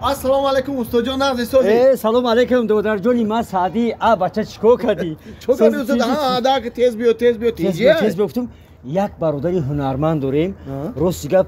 Ассалому алайкум устоджон, нағзи сози? Салом алайкум додарҷони ман Саъдӣ. А бача, чикор кардӣ? Чо кардӣ устод? Ҳа, даг тез биё, тез биё, тинҷи. Тез биё гуфтум. Як бародари ҳунарманд дорем. Рости гап,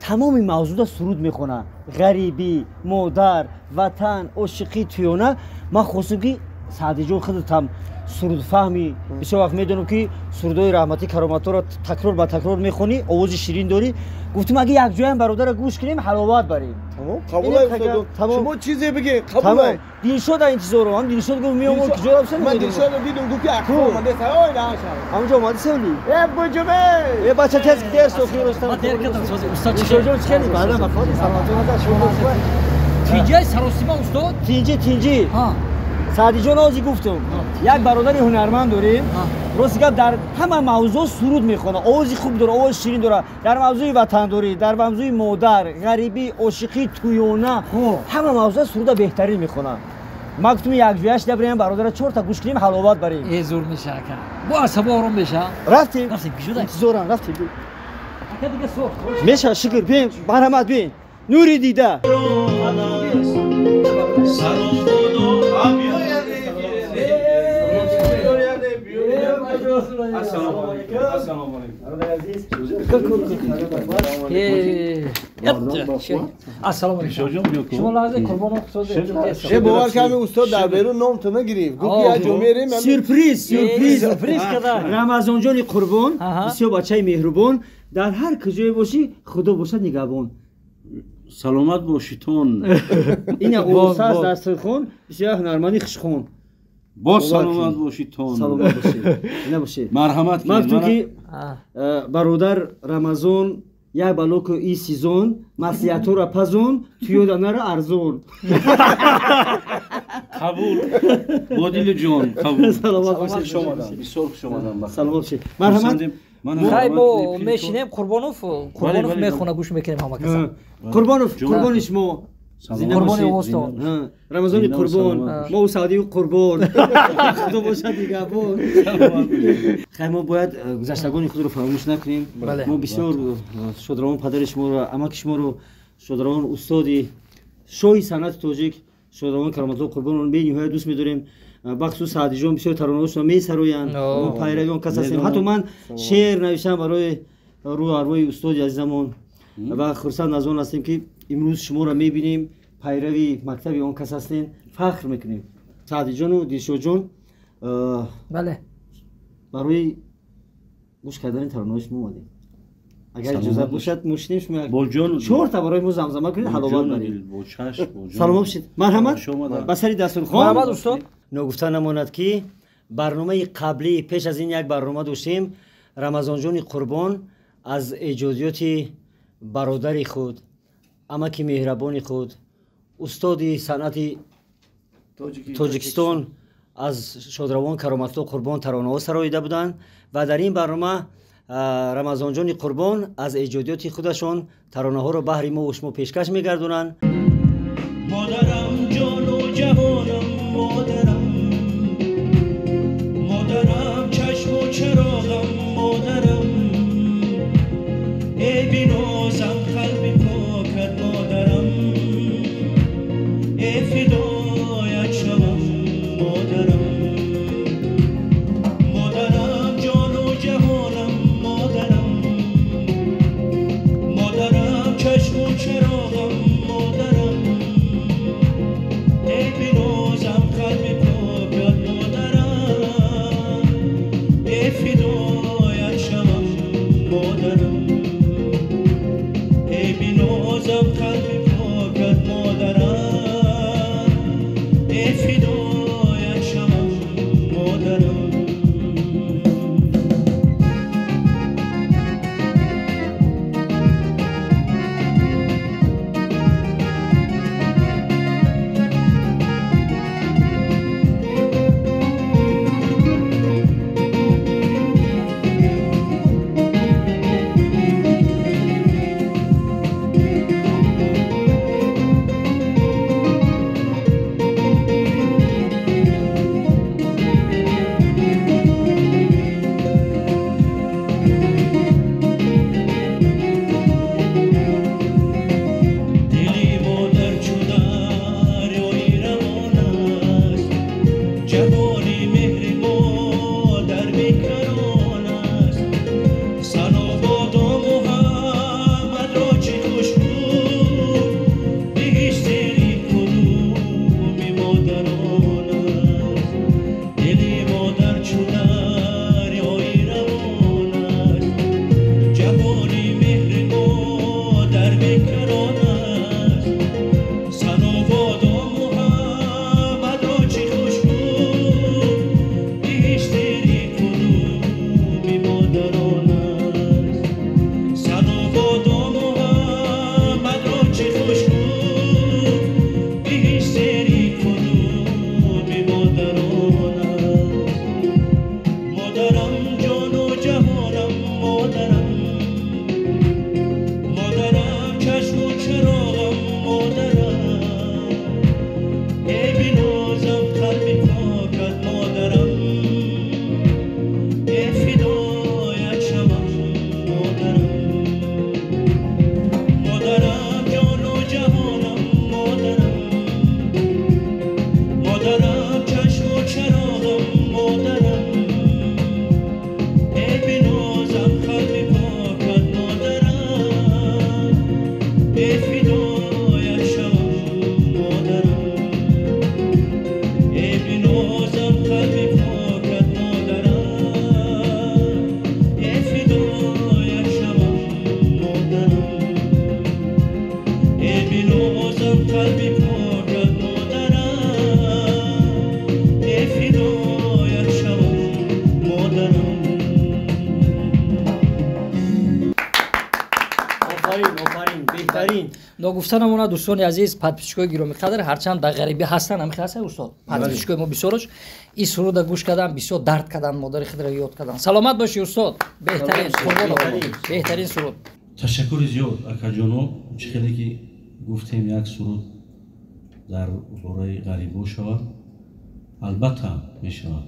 тамоми мавзӯъда суруд мехонад. Ғарибӣ, модар, ватан, ошиқӣ, туёна. Ман хостам, ки Саъдиҷон, худатам сурудфаҳмӣ, бисёр вақт медонам, ки сурудҳои раҳматӣ Кароматҳоро такрор ба такрор мехонӣ, овози ширин дорӣ. Гуфтум, агар якҷоям бародарро гӯш кунем, ҳаловат барем. Тамом, қабулай, устодон. Шумо чизе бигед, қабулай. Дилшод интизорам. Ҳам Дилшод гуфт, меомад, куҷо рафтан? Ман Дилшодро дидум, гуфт, ки акфо омадест. Ой, наша. Ҳамонҷо омадӣ севли? Э, буҷуме! Э, бача, тез дер сохи ростам. Ман дер кардам, сози устод. Дилшодҷон, чӣ кардӣ? Баъдан баходи саломатон ҳаст, шумо. Тинҷай саросима, устод? Тинҷи, тинҷи. Саъдиҷон, ози гуфтум, як бародари ҳунарманд дорем. Рости гап, дар ҳама мавзӯъ суруд мехонад, овози хуб дора, овози ширин дора. Дар мавзӯи ватандорӣ, дар мавзӯи модар, ғарибӣ, ошиқӣ, туёна, ҳама мавзӯъ суруда беҳтарин мехонад. Ман гуфтум, якҷоя шида бирем, бародара чорта гӯш кунем, ҳаловат барем. Э, зур меша, ака, бо асабо ором меша. Рафтем. Рафтем. Интизорам, рафтем. Ака, дига сох меша. Шукр, бием, марҳамат, бием, нури дида. Салом худо. Ассалому алайкум. Ассалому алайкум. Ассалому алайкум. Шумо лаҳза, Қурбонов. Э, бовар кардем, устод дар берун ном ту нагирифт. Гуфт, ки як ҷо мерем. Сюрприз, сюрприз. Сюрприз када. Рамазонҷони Қурбон, бисёр бачаи меҳрубон, дар ҳар куҷое бошӣ, Худо бошад нигаҳбон. Саломат бошитон. Ина урусаз дастурхон, бисёр ҳунарманди хушхон. Боз саломат бошитон. Саломат бошед, ина бошед. Марҳамат. Ман гуфтум, ки бародар Рамазон, як балоку и сезон маслиҳатҳоро пазон, туёда нара, арзон. Қабул, бо дилу ҷон қабул. Саломат бошед. Хуш омадам, бисёр хуш омадам. Саломат бошед, марҳамат. Хай, мо мешинем, Қурбонов, Қурбонов мехона, гӯш мекунем ҳама каса. Қурбонов, қурбони шумо. Қурбони овозтон. Рамазони Қурбон, мо Саудию Қурбон, Худо бошад нигаҳбон. Хай, мо бояд гузаштагони худро фаромӯш накунем. Мо бисёр шодравон падари шуморо, амаки шуморо, шодравон устоди шоҳи санъати тоҷик, шодравон Кароматулло Қурбонро бениҳоят дӯст медорем. Бахусус Саъдиҷон бисёр таронаҳошро месароянд, мо пайрави он кас ҳастем. Ҳатто ман шеър навиштам барои рӯҳу арвоҳи устоди азизамон ва хурсанд аз он ҳастем, ки имрӯз шуморо мебинем, пайрави мактаби он кас ҳастем, фахр мекунем. Саъдиҷону Дилшодҷон, бале, барои гӯш кардани таронаҳои шумо омадем. Агар иҷозат бошад, мошинем, шумо чорта барои мо замзама кунед, ҳаловат барем. Саломат бошед, марҳамат, ба сари дастурхон. Марҳамат, устод. Ногуфта намонад, ки барномаи қаблӣ, пеш аз ин як барнома доштем, Рамазонҷони Қурбон аз эҷодиёти бародари худ, амаки меҳрабони худ, устоди санъати Тоҷикистон, аз шодравон Кароматулло Қурбон таронаҳо сароида буданд ва дар ин барнома Рамазонҷони Қурбон аз эҷодиёти худашон таронаҳоро баҳри мо шумо пешкаш мегардонанд. Модарам, ҷону ҷаҳонам, модарам, модарам, чашму чароғам, модарам, эй бинозам қалби покат, модарам, эй фидоят шавам, модарам, модарам, ҷону ҷаҳонам, модарам, модарам, чашму чароғам, модарам, эй бинозам қалби покат, модарам, эй фидоят шавам, модарам. Нагуфта намонад, дӯстони азиз, подписчикои гиромиқадр, ҳарчанд дар ғарибӣ ҳастанд, ҳамин хел ҳастанд, устод, подписчикои мо бисёрош ин суруда гӯш карданд, бисёр дард карданд, модари худро ёд карданд. Саломат бошӣ, устод, беҳтарин, беҳтарин суруд. Ташаккури зиёд, акаҷоно. Чӣ хеле ки гуфтем, як суруд дар бораи ғарибо шавад, албатта мешавад.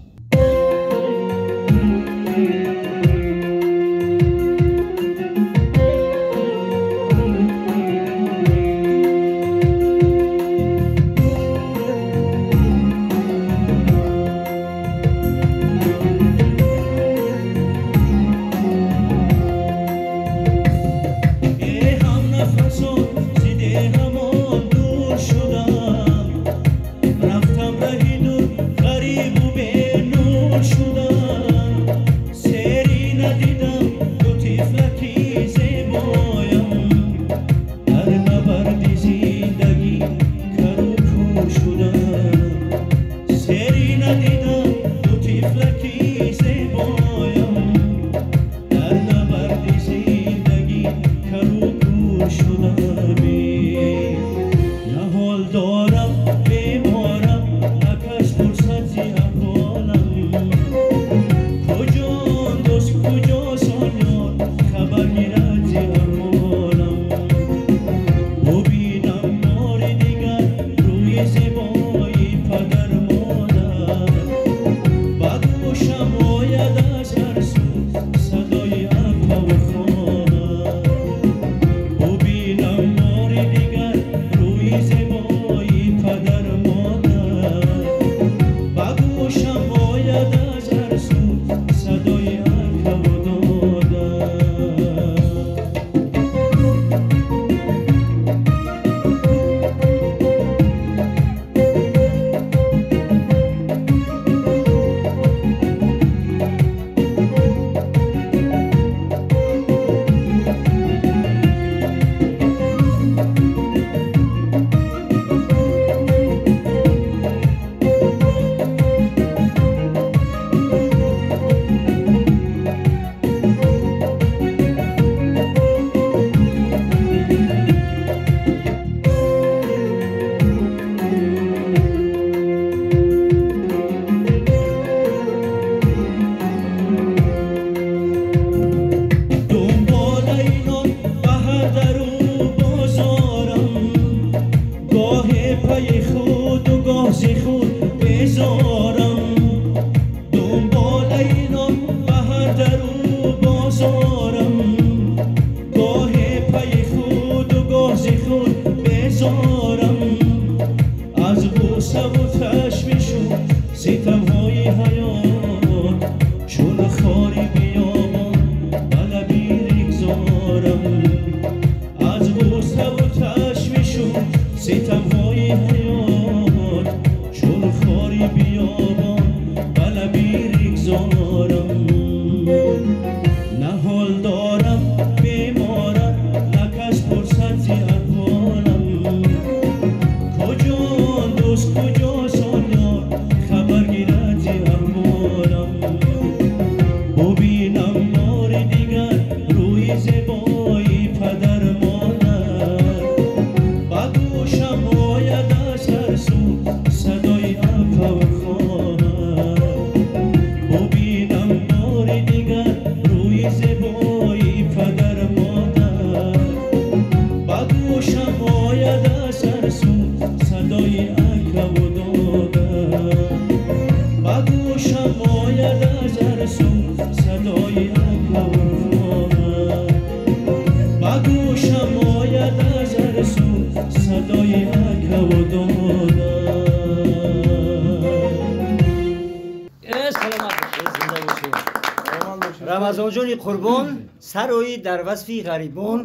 Рамазонҷони Қурбон, сарои дар васфи ғарибон,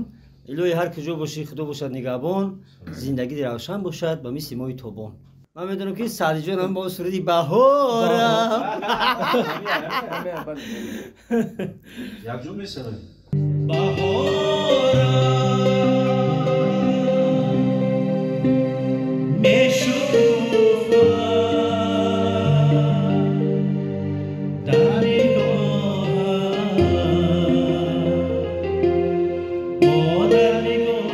илоҳи ҳар куҷо бошӣ, худо бошад нигаҳбон, зиндагӣ равшан бошад ба мисли моҳи тобон. Ман медонам ки Саъдиҷон ҳам бо суруди баҳорам якҷо месароем. Баҳорам мешукуфад дар нигоҳам, модар нигоҳам.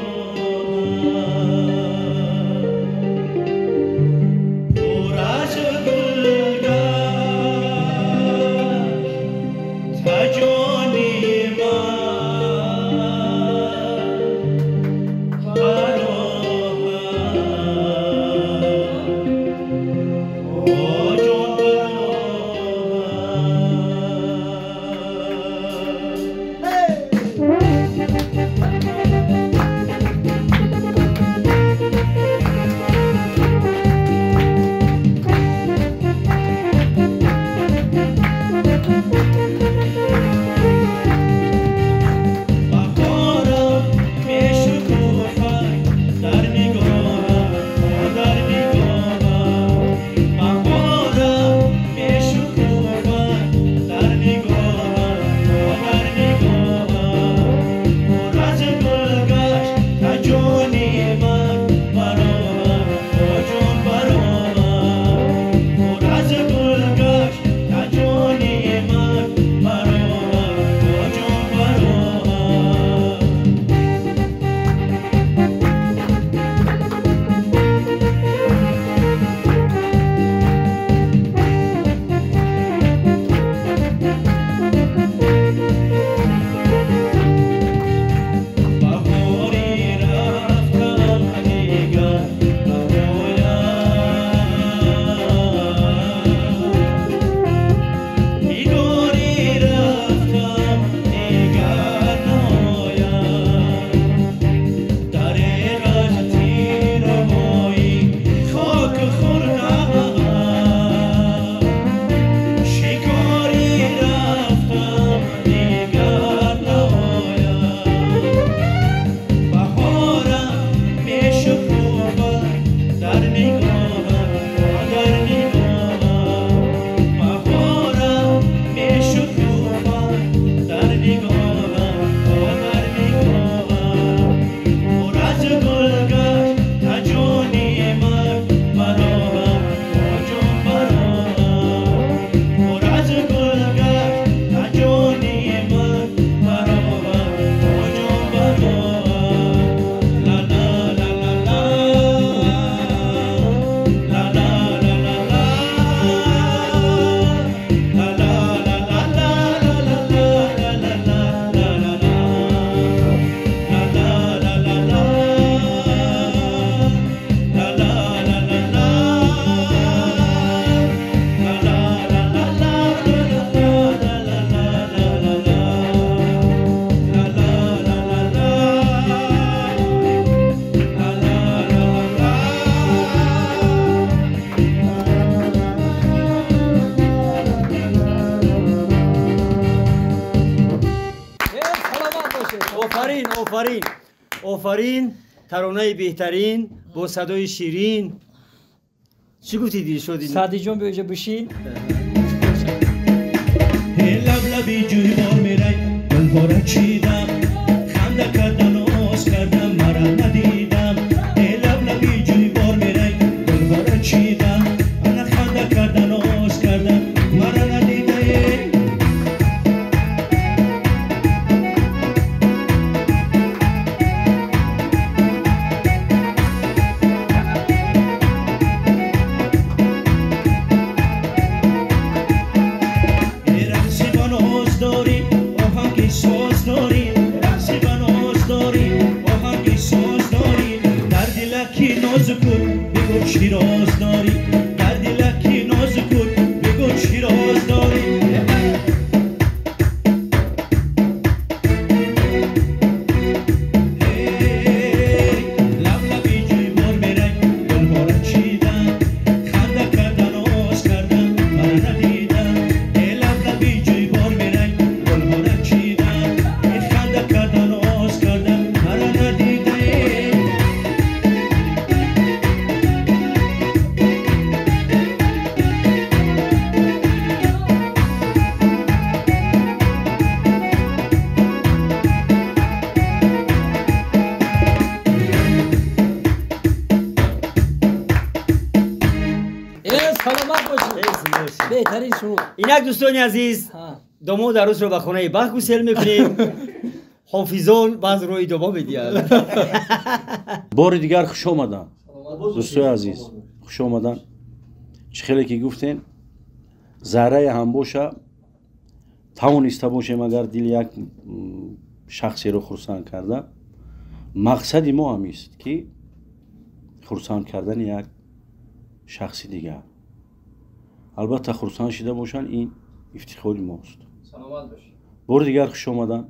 Офарин, офарин, таронаи беҳтарин бо садои ширин. Чӣ гуфтӣ, Дилшод? Саъдиҷон, биё иҷа бишин. Лаблаби ҷӯйбор мерай, гулбора чидам, ханда карда ноз кардам, мара надидам. Лаблаби ҷӯйбор мерай, гулбора чидам, ана ханда карда ноз кардам, мара надидаe. Рақси ба ноз дорӣ, оҳанги соз дорӣ, рақси ба ноз дорӣ, оҳанги соз дорӣ, дар дилаки нозукут бигӯ чӣ роз дорӣ, дар дилаки нозукут бигӯ чӣ роз дорӣ. Лаблаби ҷӯйбор мерай, гулбора чидам, ханда карда ноз кардам, мара надидам. Лаблаби ҷӯйбор мерай, гулбора чидам, ханда карда ноз кардам, мара надидае. Э, саломат бошед, беҳтарин суруд. Инак, дӯстони азиз, домод арӯсро ба хонаи бахт гусел мекунем. Ҳофизон баъзро идома медиҳанд. Бори дигар хуш омадам, дӯстои азиз, хуш омадан. Чӣ хеле ки гуфтем, заррае ҳам боша тавониста бошем, агар дили як шахсеро хурсанд карда, мақсади мо ҳам ист ки хурсанд кардани як шахси дигар. Албатта, хурсанд шида бошанд, ин ифтихори мост. Саломат бошед. Бори дигар хуш омадан,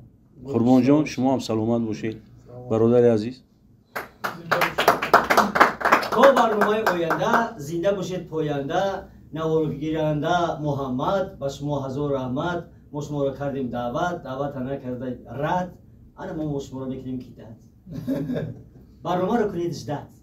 Қурбонҷон, шумо ҳам саломат бошед, бародари азиз. То барномаи оянда зинда бошед, поянда наворгиранда Муҳаммад, ба шумо ҳазор раҳмат. Мо шуморо кардем даъват, даъвата накарда рад, ана мо шуморо мекунем ки дад. Барномаро кунед ждать.